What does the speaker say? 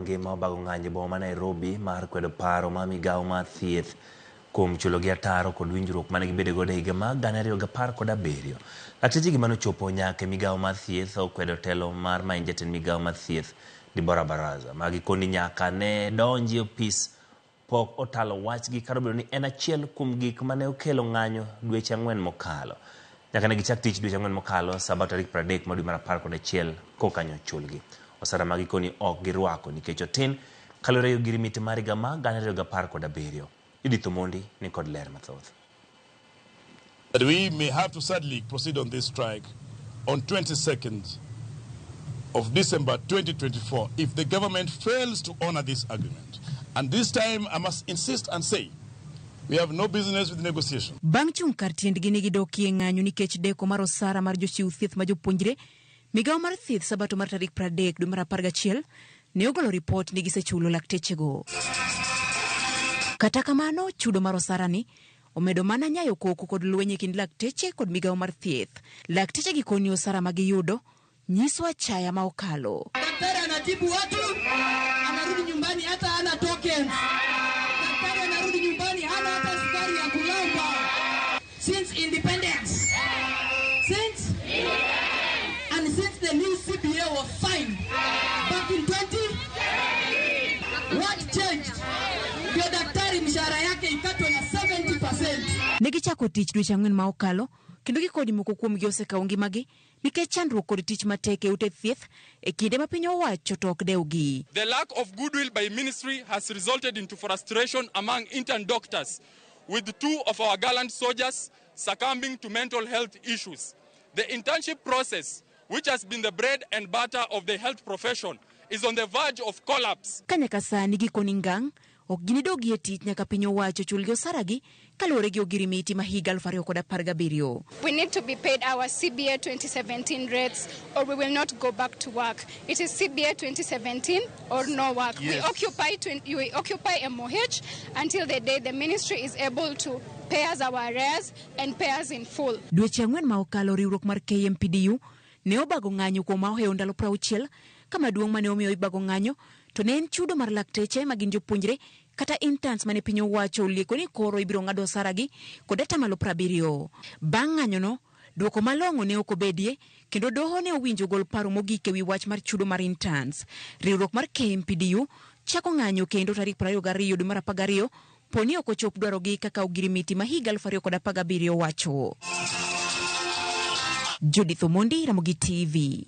Ngima obago ng'anjo e boma ma Nairobi mar kwedo paro ma migawo mar thieth kuom chulogi ataro kod winjruok mane gibedo godo e higa mar 2017. Lakteche gi manochopo nyaka e migawo mar thieth okwedo telo mar maen jatend migawo mar thieth Deborah Baraza ma gikoni nyaka ne donji e opis pok otalo wachgi kata obedo ni en achiel kuom gik mane okelo ng'anyo dweche ang'wen mokalo. Nyaka ne gichak tich dweche ang'wen mokalo, Sabato tarik 30 mar dwe mar 11 koka nyochulgi. Osara ma gikoni ok girwako nikech otin kaluwore gi ogirimiti mar higa mar 2017. Judith Omondi ni kod ler mathoth. That we may have to sadly proceed on this strike on 22nd of December 2024 if the government fails to honor this agreement. And this time I must insist and say we have no business with negotiation. Bang' chung' kar tiendgi ne gidokie ng'anyo nikech deko mar osara mar jochiw thieth ma jopuonjre, migawo mar thieth Sabato mar tarik 30 dwe mar 11 ne ogolo ripot ni gisechulo laktechego. Kata kamano, chudo mar osarani omedo mana nyayo koko kod lweny e kind lakteche kod migawo mar thieth. Lakteche gi koni osara ma giyudo nyiso achaya ma okalo. Daktari anatibu watu, anarudi nyumbani hata hana tokens. Daktari anarudi nyumbani hana hata sukari ya kulamba. Since independence. Since and since the new CBA was signed back in 20 what changed? Ndio daktari mshahara yake ikatwe na 70%. Ne gichako tich dweche ang'wen ma okalo kendo gikoni moko kuomgi osekawo ngimagi nikech chandruok kod tich matek e ute thieth e kinde ma piny owacho to ok dewgi. The lack of goodwill by ministry has resulted into frustration among intern doctors, with two of our gallant soldiers succumbing to mental health issues. The internship process, which has been the bread and butter of the health profession, is on the verge of collapse. Ka nyaka sani gikoni ngang' ok ginidogi e tich nyaka piny owacho chulgi osaragi kaluwore gi ogirimiti ma higa 2017. We need to be paid our CBA 2017 rates or we will not go back to work. It is CBA 2017 or no work. Yes. We occupy MOH until the day the ministry is able to pay us our arrears and pay us in full. Dweche ang'wen ma okalo riwruok mar KMPDU ne obago ng'anyo kuom ma ohewo ndalo 60 kama duong' mane omiyo ibago ng'anyo to ne en chudo mar lakteche ma gin jopuonjre kata interns mane piny owacho olieko ni koro ibiro ng'ado osaragi kod atamalo 70. Bang' ng'anyono, duoko malong'o ne ok obedie kendo doho ne owinjo gol paro mogik ewi wach mar chudo mar interns. Riwruok mar KMPDU chako ng'anyo kendo tarik 22 dwe mar 12 poni ok ochop dwarogi kaka ogirimiti ma higa 2017 wacho. Judith Omondi, Ramogi TV.